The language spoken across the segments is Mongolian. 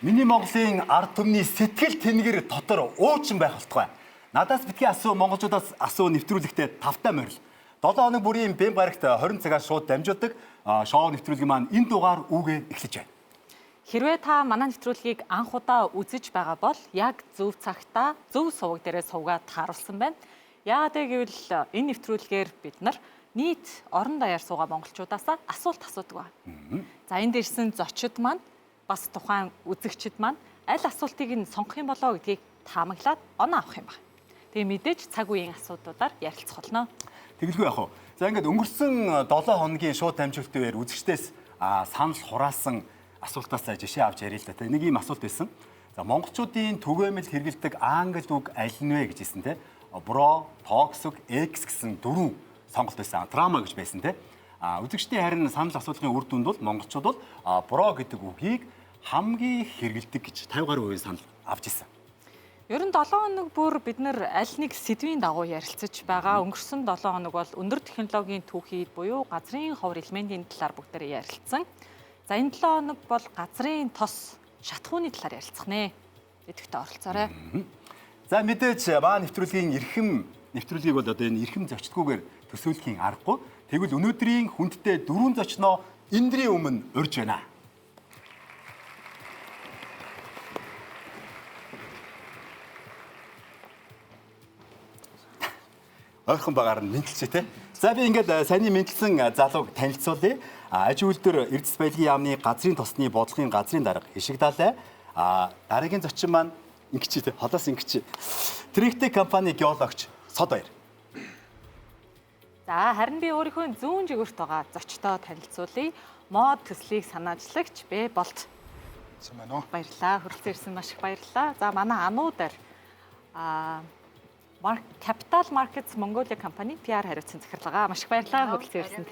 Миний Монголын ард түмний сэтгэл тэнгэр дотор уучин байх болтугай. Надаас битгий асуу, монголчуудаас асуу нэвтрүүлэгтээ тавтай морил. 7 хоног бүрийн бэм гарагт 20 цагаас шууд дамжуулдаг шоу нэвтрүүлгийн маань энэ дугаар үүгээ эхлэж байна. Хэрвээ та манай нэвтрүүлгийг анх удаа үзэж байгаа бол яг зөв цагтаа зөв суваг дээрээ сувгаад тааруулсан байна. Яагаад гэвэл энэ нэвтрүүлгээр бид нар нийт орон даяар суугаа монголчуудаас асуулт асуудаг байна. За энд ирсэн зочид маань бас тухайн үзэгчид маань аль асуултыг нь сонгох юм болоо гэдгийг таамаглаад оноо авах юм байна. Тэгээ мэдээж цаг үеийн асуудлуудаар ярилцах болно. Тэгэлгүй яах вэ? За ингээд өнгөрсөн 7 хоногийн шууд дамжуултын үеэр үзэгчдээс санал хураасан асуултаас жишээ авч ярил л да. Нэг ийм асуулт байсан. За монголчуудын түгээмэл хэрэгэлдэг англи үг аль нь вэ гэж хэлсэн те. Bro, toxic, ex гэсэн дөрвөн сонголт байсан. Drama гэж байсан те. Үзэгчдийн харин санал асуулгын үр дүнд бол монголчууд бол bro гэдэг үгийг хамгийн их хэрэгэлдэг гэж 50 гаруй хувийн санал авч ирсэн. Ер нь 7 хоног бүр бид нар аль нэг сэдвийн дагуу ярилцаж байгаа. Өнгөрсөн 7 хоног бол өндөр технологийн түүхийд буюу газрын ховор элементийн талаар бүгдээрээ ярилцсан. За энэ 7 хоног бол газрын тос шатхууны талаар ярилцах нэ. Идэвхтэй оролцоорой. За мэдээж баа нэвтрүүлгийн эрхэм нэвтрүүлгийг бол одоо энэ эрхэм зочдгүйгээр төсөөлөхийн аргагүй. Тэгвэл өнөөдрийн хүндтэй дөрвөн зочноо эндрийн өмнө урьж байна. Ойрхон багаар нь мэдлжээ те. За би ингээд саяны мэдлсэн залууг танилцуулъя. Аж үйлдвэр Эрдэс баялагын яамны газрын тосны бодлогын газрын дарга Ишиг Далай. Дараагийн зочин маань ингэчи те. Холоос ингэчи. Тректек компани геологч Сод Баяр. За харин би өөрийнхөө зүүн жигүүрт байгаа зочдоо танилцуулъя. Мод төслийг санаачлагч Бэ Болт. Сайн байна уу? Баярлалаа. Хүрэлцэн ирсэн маш их баярлалаа. За манай ануудаар Capital Markets Mongolia компани PR хариуцсан захирлага. Маш их баярлалаа хүрэлцэн ирсэнд.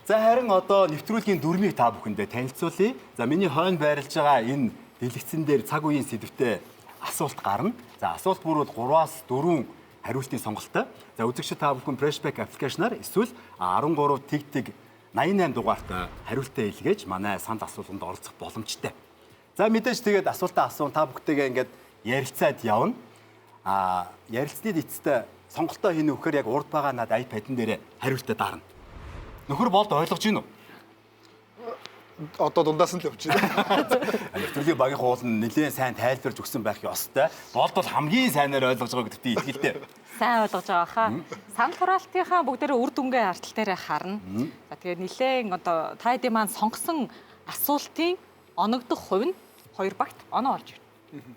За харин одоо нэвтрүүлгийн дүрмийг та бүхэндээ танилцуулъя. За миний хойно байрлаж байгаа энэ дэлгэцэн дээр цаг үеийн сэдвтэй асуулт гарна. За асуулт бүр бол 3-аас 4 хариултын сонголттой. За үзэгчид та бүхэн Freshback аппликейшнаар эсвэл 13 тэг тэг 88 дугаарт хариултаа илгээж манай санал асуулганд оролцох боломжтой. За мэдээж тэгээд асуултаа асуун та бүхтэйгээ ингээд ярилцаад явна. Ярилцсны эцэст сонголтоо хийнэ вэхээр яг урд байгаа над iPad-н дээр хариултаа дарна. Нөхөр болд ойлгож гин үү? Одоо дундаас нь л явж байна. Нэвтрүүлгийн багийн хуул нь нэлээд сайн тайлбарж өгсөн байх ёстой. Болд бол хамгийн сайнаар ойлгож байгаа гэдэгт итгэлтэй. Сайн ойлгож байгаа хаа. Санал хураалтынхаа бүгдээрээ үр дүнгээ артал дээрээ харна. За тэгээ нэлээд одоо та хэдийн маань сонгосон асуултын оногдох хувь нь хоёр багт оноо олж ирнэ.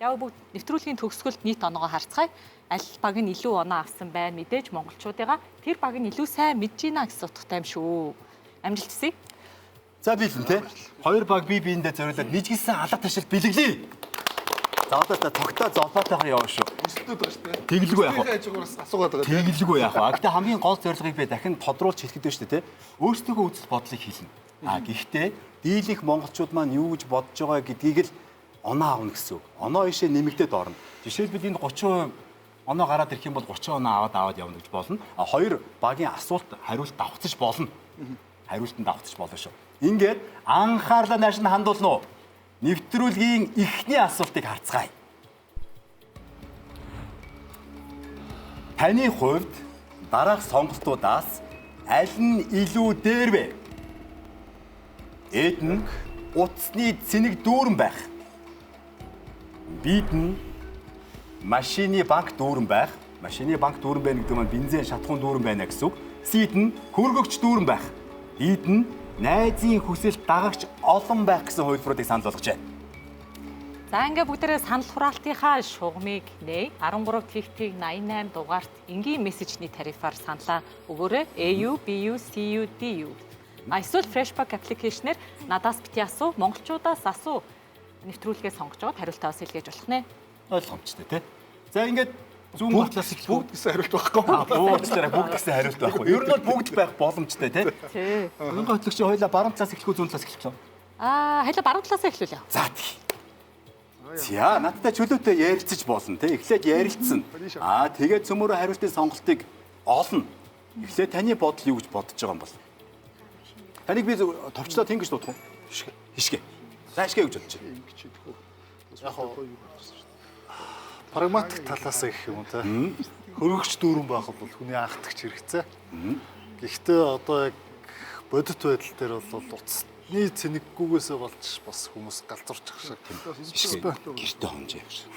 Яг бүгд нэвтрүүлгийн төгсгөлд нийт оноогоо харцгаая. Аль баг нь илүү оноо авсан байна мэдээж монголчуудыгаа тэр баг нь илүү сайн мэдж гинэ гэсэн утгатай юм шүү. Амжилт хүсье. За биелэн те. Хоёр баг бие биендээ зориулаад нийжгэлсэн алга ташил бэлэглэе. За одоо та тогтоо золбоотойгоо явна шүү. Институт байгаа шүү дээ. Тэгэлгүй яах вэ? Хажуугаараас асуугаад байгаа тийм. Тэгэлгүй яах вэ? Гэтэ хамгийн гол зорилгыг би дахин тодруулж хэлэхэд байна шүү дээ, тэ. Өөрсдийнхөө үзэл бодлыг хэлнэ. Гэхдээ дийлэнх монголчууд маань юу гэж бодож байгаа гэдгийг л оноо авна гэсэн үг. Оноо ишээ нэмэгдээд орно. Жишээлбэл энд 30% оноо гараад ирэх юм бол 30 оноо аваад явна гэж болно. Хоёр багийн асуулт хариулт давхцаж болно. Хариултанд давхцаж болно шүү. Ингээд анхаарлаа нааш нь хандуулна уу? Нэвтрүүлгийн эхний асуултыг харцгаая. Таны хувьд дараах сонголтуудаас аль нь илүү дээр вэ? Эд нь утасны цэник дүүрэн байх. Бид нь машины банк дүүрэн байх. Машины банк дүүрэн байна гэдэг нь бензин шатхуун дүүрэн байна гэсэн үг. Сид нь хөргөгч дүүрэн байх. Дид нь найзын хүсэлт дагагч олон байх гэсэн хувилбаруудыг санал болгож байна. За ингээ бүгдээрээ санал хураалтынхаа шугамыг нээ 13 тэг тэг 88 дугаарт энгийн мессежний тарифаар саналаа өгөөрэй. AU, BU, CU, DU. Эсвэл Freshback аппликейшнээр надаас бити асуу, монголчуудаас асуу нэвтрүүлгээ сонгож аваад хариултаа бас илгээж болох нэ. Ойлгомжтой тий. За ингээд зүүн талаас эхлэх Бүгд гэсэн хариулт байхгүй. Уучлаарай бүгд гэсэн хариулт байхгүй. Ер нь бол бүгд байх боломжтой тий. Тий. Мөнгө хөтлөгч хоёлаа баруун талаас эхлэх үү зүүн талаас эхлэх үү? Хоёлаа баруун талаас эхлүүлээ. За тий. За надтай чөлөөтэй ярилцаж болно тий. Эхлээд ярилцсан. Тэгээд цөмөрөө хариултын сонголтыг олно. Эхлээд таны бодол юу гэж бодож байгаа юм бол? Таныг би товчлоо тэнгэж дуудах уу? Хишгэ. Хишгэ. За ашиг гэж бодож байна. Ингэж идэх үү. Яг уу прагматик талаас гэх юм уу те. Хөргөгч дүүрэн байх бол хүний анхдагч хэрэгцээ. Гэхдээ одоо яг бодит байдал дээр бол утасны цэнэггүйгээсээ болж бас хүмүүс галзуурчих шиг. Гэрте хонж юм шиг.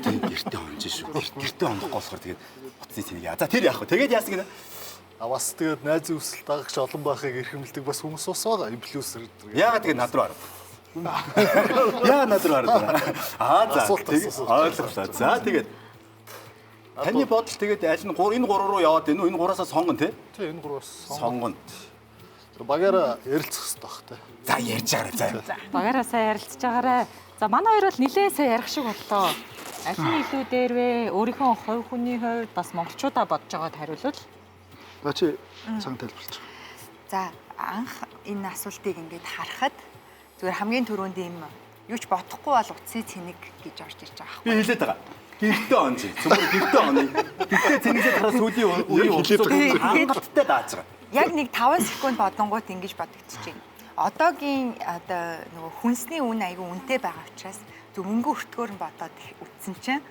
Тийм гэрте хонж шүү. Гэрте хондохгүй болохоор тэгээд утасны цэнийг яа. За тэр яах вэ? Тэгээд яасан гинэ? А бас тэгээд найзын өсөлт дагагч олон байхыг эрхэмлдэг бас хүмүүс бас байгаа. Инфлюенсер гэдэг. Яагаад тэгээд над руу харав? Яа над руу харав? Аа за. Ойлголоо. За тэгээд таны бодол тэгээд аль нь энэ гурав руу яваад байна уу? Энэ гураасаа сонгоно тий? Тий, энэ гураваас сонгоно. Багаараа ярилцах хэрэгтэй бах тий. За ярьж байгаарай. За. Багаараа сайн ярилцж байгаарай. За манай хоёр бол нилээн сайн ярих шиг боллоо. Аль нь илүү дээр вэ? Өөрийнхөө хувь хүний хувьд бас монголчуудаа бодож байгаад хариулвал. За чи цаг тайлбарлаж. За анх энэ асуултыг ингээд харахад зүгээр хамгийн түрүүнд юм юу ч бодохгүй бол утасны цэнэг гэж орж ирж байгаа байхгүй. Би хэлээд байгаа. Гэртээ онж. Зүгээр гэртээ онё. Гэртээ цэнэглээд хараа сүүлийн үеийн утас хангалттай дааж байгаа. Яг нэг 5 секунд бодонгууд ингэж бодогдчихэв. Одоогийн одоо нөгөө хүнсний үн айгүй үнэтэй байгаа учраас зөв мөнгө өртгөөр нь бодоод үтсэн чинь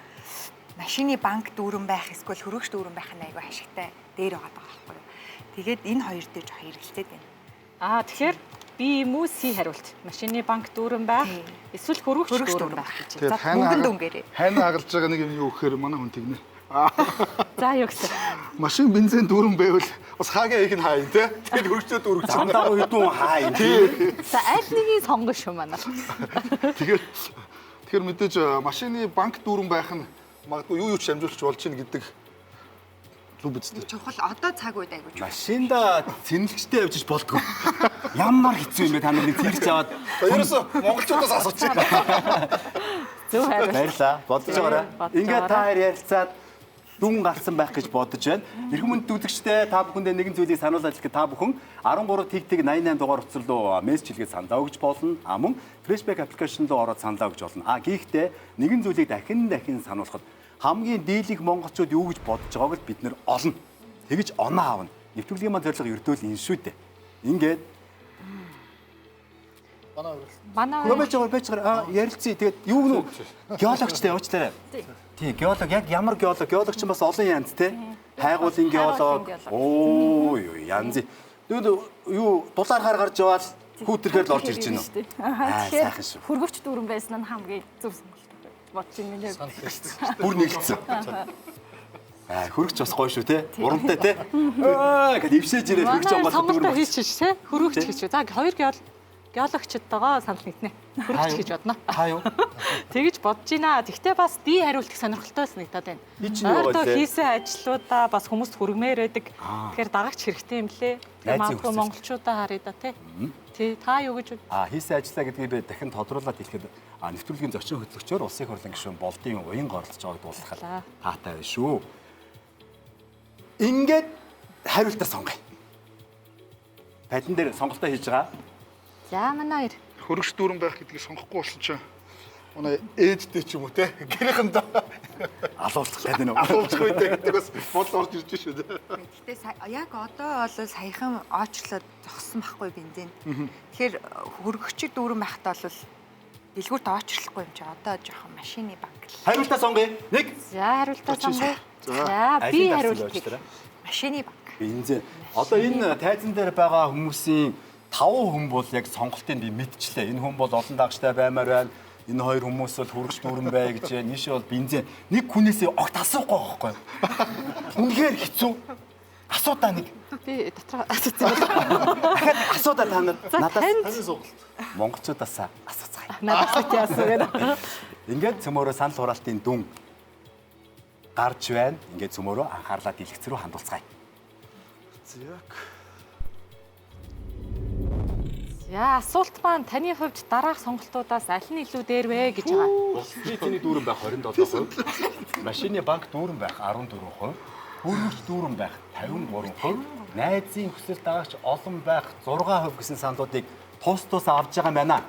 машины банк дүүрэн байх эсвэл хөрөгч дүүрэн байх нь айгүй ашигтай дээр байгаа байхгүй юу. Тэгээд энэ хоёр дээр жоох эргэлзээд байна. Аа тэгэхээр би юм уу C хариулт. Машины банк дүүрэн байх эсвэл хөрөгч дүүрэн байх гэж. За мөнгөн дүнгээрээ. Хайна хагалж байгаа нэг юм юу гэхээр манай хүн тэгнэ. За юу гэсэн. Машин бензин дүүрэн байвал бас хаагийн их нь хаа юм те. Тэгээд хөргөчөө дүүргэж. Замдаа хэдэн хаа юм тий. За аль нэгийг сонгоно шүү манай. Тэгээд тэгэхээр мэдээж машины банк дүүрэн байх нь магадгүй юу юу ч амжуулж болж чинь гэдэг зүг биз дээ. Чухал одоо цаг үед айгүй чухал. Машинда цэнэлчтэй явж болдгоо. Ямар хэцүү юм бэ та нарыг цэнэлж аваад. Ерөөсө монголчуудаас асуучих. Зөв хариулт. Баярлаа. Бодож байгаарай. Ингээд та хоёр ярилцаад дүн гарсан байх гэж бодож байна. Эрхэм хүнд үзэгчдээ та бүхэндээ нэгэн зүйлийг сануулж хэлэхэд та бүхэн 13 тэг тэг 88 дугаар утас руу мессеж хэлгээд саналаа өгч болно. А мөн Flashback аппликейшн руу ороод саналаа өгч болно. А гэхдээ нэгэн зүйлийг дахин дахин сануулхад хамгийн дийлэнх монголчууд юу гэж бодож байгааг л бид нэр олно. Тэгэж оноо авна. Нэвтрүүлгийн маань зорилго ердөөл энэ шүү дээ. Ингээд манай байж байгаа байж байгаа ярилцъя. Тэгээд юу гэнэ геологчтой явуучлаарай. Тий, геолог яг ямар геолог? Геолог чинь бас олон янз тий. Хайгуулын геолог. Оо юу янз. Тэгээд юу дулаар хар гарч яваал хүүтэрхээр л орж ирж байна уу? Тэгэхээр хөргөгч дүүрэн байсан нь хамгийн зөв сонголт. Бодож байна миний хувьд. Бүр нэгдсэн. Аа хөргөч бас гоё шүү те. Урамтай те. Аа гэд ившээж ирээд хөргөч онгойлох дүүрэн. Хийчих те. Хөргөгч гэж. За хоёр геологчдтойгоо санал нэгтнэ. Хөргөч гэж бодно. Та юу? Тэгэж бодож байна. Тэгтээ бас ди хариулт их сонирхолтой санагдаад байна. Ойртоо хийсэн ажлуудаа бас хүмүүст хүргмээр байдаг. Тэгэхээр дагагч хэрэгтэй юм лээ. Магадгүй монголчуудаа харъя да тий. Тий, та юу гэж А хийсэн ажлаа гэдгийг би дахин тодруулаад хэлэхэд нэвтрүүлгийн зочин хөтлөгчөөр Улсын их хурлын гишүүн Болдын уян горолцож байгааг дуулгахад таатай байна шүү. Ингээд хариултаа сонгоё. Падан дээр сонголтоо хийж байгаа. За манай хоёр. Хөргөч дүүрэн байх гэдгийг сонгохгүй болсон чинь манай ээжтэй ч юм уу те гэрийнхэндээ алуулах гэдэг нь алуулах үедээ гэдэг бас бодол орж ирж шүү дээ. Гэхдээ яг одоо бол саяхан оочлоод зогссон байхгүй бензин. Тэгэхээр хөргөгчид дүүрэн байхад бол дэлгүүрт оочирлохгүй юм чи одоо жоохон машины банк л. Хариултаа сонгоё. 1. За хариултаа сонгоё. За би хариултыг. Машины банк. Бензин. Одоо энэ тайзан дээр байгаа хүмүүсийн 5 хүн бол яг сонголтыг би мэдчлээ. Энэ хүн бол олон дагчтай баймаар байна. Энэ хоёр хүмүүс бол хөргөч дүүрэн бай гэж байна. Нийшээ бол бензин. Нэг хүнээсээ огт асуухгүй байхгүй. Үнэхээр хэцүү. Асуудаа нэг. Би дотроо асуусан. Дахиад асуудаа та нар надаас монголчуудаас асууцгаая. Надаас тий асуу гэдэг. Ингээд цөмөрөө санал хураалтын дүн гарч байна. Ингээд цөмөрөө анхаарлаа дэлгэц рүү хандуулцгаая. Яг. За асуулт маань таны хувьд дараах сонголтуудаас аль нь илүү дээр вэ гэж байгаа. Улсны цэний дүүрэн байх 27%, машины банк дүүрэн байх 14%, хөргөгч дүүрэн байх 53%, найзын хүсэл дагагч олон байх 6% гэсэн саналуудыг тус тус авч байгаа юм байна.